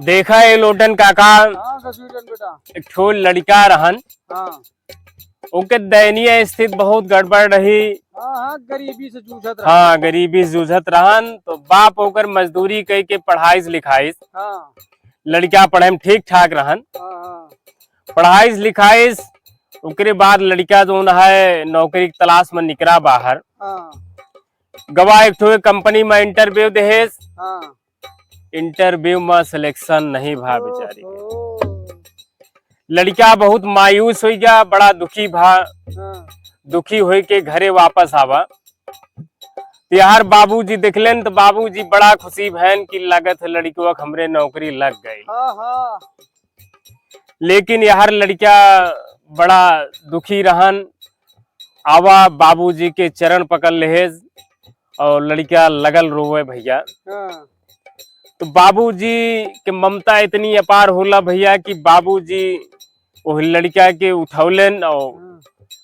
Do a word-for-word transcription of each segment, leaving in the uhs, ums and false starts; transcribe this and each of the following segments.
देखा ए लोटन काका, हाँ, ससुरन बेटा। एक ठो लड़िका रहन, हाँ। ओके दयनीय स्थिति बहुत गड़बड़ रही। हाँ, हाँ, गरीबी से जूझत रहन। हाँ, गरीबी से जूझत रहन, तो बाप ओकर मजदूरी कइ के पढ़ाइस लिखाइस। हाँ। लड़िका पढ़े में ठीक ठाक रहन। हाँ, हाँ। पढ़ाइस लिखाइस, ओकरे बाद लड़िका जौन है नौकरी के तलाश में निकरा बाहर। हाँ। गवा एक ठो कंपनी में interview देहेस। हाँ। Interview में selection नहीं भा बेचारी के। ओहो। लड़िका बहुत मायूस होइ गया, बड़ा दुखी भा। हाँ। दुखी होइ के घरे वापस आवा। तो यार बाबूजी देखलेन तो बाबूजी बड़ा खुशी भएन कि लागत है लड़िकवा के हमरे नौकरी लग गई। हाँ, हाँ। लेकिन यार लड़िका बड़ा दुखी रहन, आवा बाबूजी के चरण पकड़ लेहेस और लड़िका लगल रोवे भइया। हाँ। तो बाबूजी के ममता इतनी अपार होला भइया कि बाबूजी ओह लड़िका के उठौलेन और हाँ।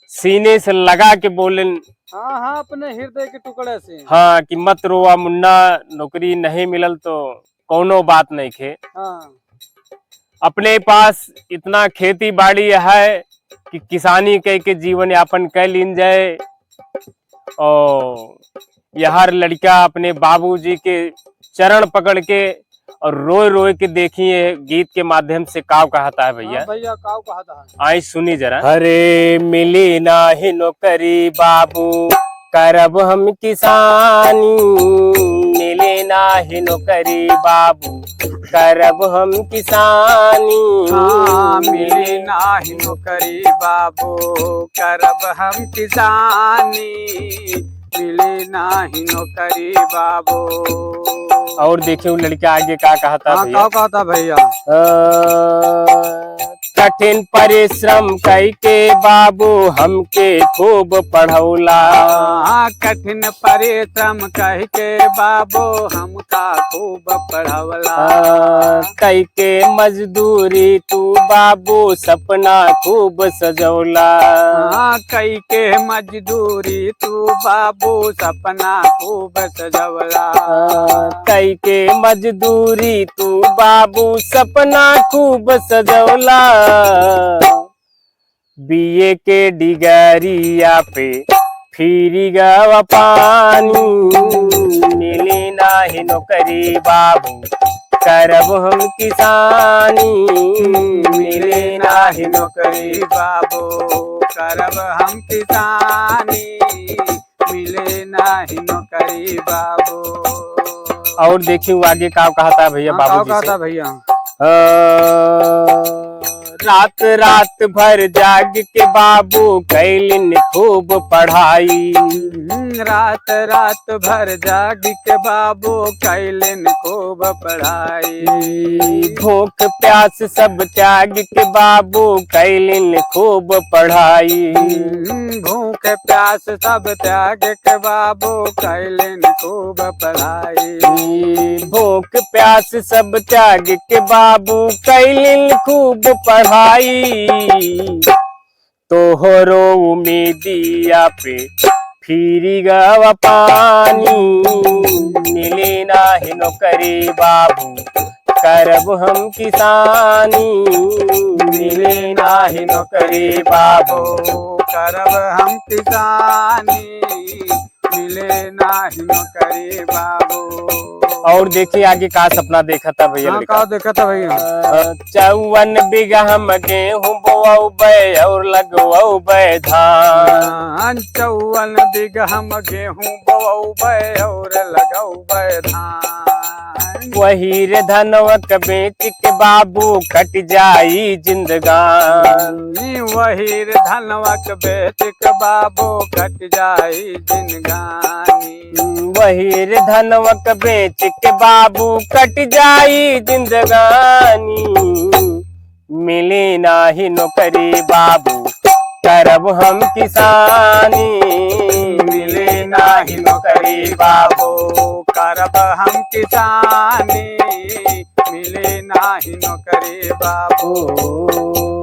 सीने से लगा के बोलेन। हाँ, हाँ, अपने हृदय के टुकड़े से। हाँ, कि मत रोवा मुन्ना, नौकरी नहीं मिलल तो कौनो बात नइखे। हाँ। अपने पास इतना खेती बाड़ी है कि किसानी कइ के जीवन यापन कइ लीन जाए। और यार लड़िका अपने बाबूजी के चरण पकड़ के और रोए रोए के देखी ये गीत के माध्यम से काव कहता है भइया। हाँ भइया, काव कहता है। आई सुनी जरा। अरे मिली नाही नौकरी बाबू, करब हम किसानी। मिली नाही नौकरी बाबू, करब हम किसानी। हाँ, मिली नाही नौकरी बाबू, करब हम किसानी। मिली नाही नौकरी बाबू। और देखियो लड़िका आगे का कहता हाँ, भइया। का कहता भइया? अ, कठिन परिश्रम कइके बाबू हमके खूब पढ़ौला। हाँ, कठिन परिश्रम कइके बाबू हमका खूब पढ़ौला। हाँ, कइके मजदूरी तू बाबू सपना खूब सजौला। हाँ, कइके मजदूरी तू बाबू सपना खूब सजौला। हाँ, कइके मजदूरी तू बाबू सपना खूब सजौला। बीए के डिगरिया पे फिरी गवा पानी, मिली नाही नौकरी बाबू, करब हम किसानी। मिली नाही नौकरी बाबू, करब हम किसानी। मिली नाही नौकरी बाबू। और देखियो आगे का कहता भइया हाँ, का बाबूजी से। कहता भइया? अ, रात रात भर जाग के बाबू कइलिन खूब पढ़ाई। हम्म, रात रात भर जाग के बाबू कइलिन खूब पढ़ाई। भूख प्यास सब त्याग के बाबू कइलिन खूब पढ़ाई। हम्म, भूख प्यास सब त्याग के बाबू कइलिन खूब पढ़ाई। भूख प्यास सब त्याग के बाबू कइलिन खूब पढ़ाई। तोहरो उम्मीदिया पे फिरी गवा पानी, मिली नाही नौकरी बाबू, करब हम किसानी। मिली नाही नौकरी बाबू, करब हम किसानी। मिली नाही नौकरी बाबू। और देखिए आगे का सपना देखा था भइया हाँ, लड़का। का देखा था भइया? अ, चौवन बीघा हम गेहूं बोअउबे और लगवउबे धान। हाँ, चौवन बीघा हम गेहूं बोअउबे और लगउबे धान। वही रे धनवा के बेच के बाबू कट जाई जिंदगानी। वही रे धनवा के बेच के बाबू कट जाई जिंदगानी। वही रे धनवा के बेच के बाबू कट जाई जिंदगानी। मिली नाही नौकरी बाबू, करब हम किसानी। मिली नाही नौकरी बाबू, करब हम किसानी। मिली नाही नौकरी बाबू।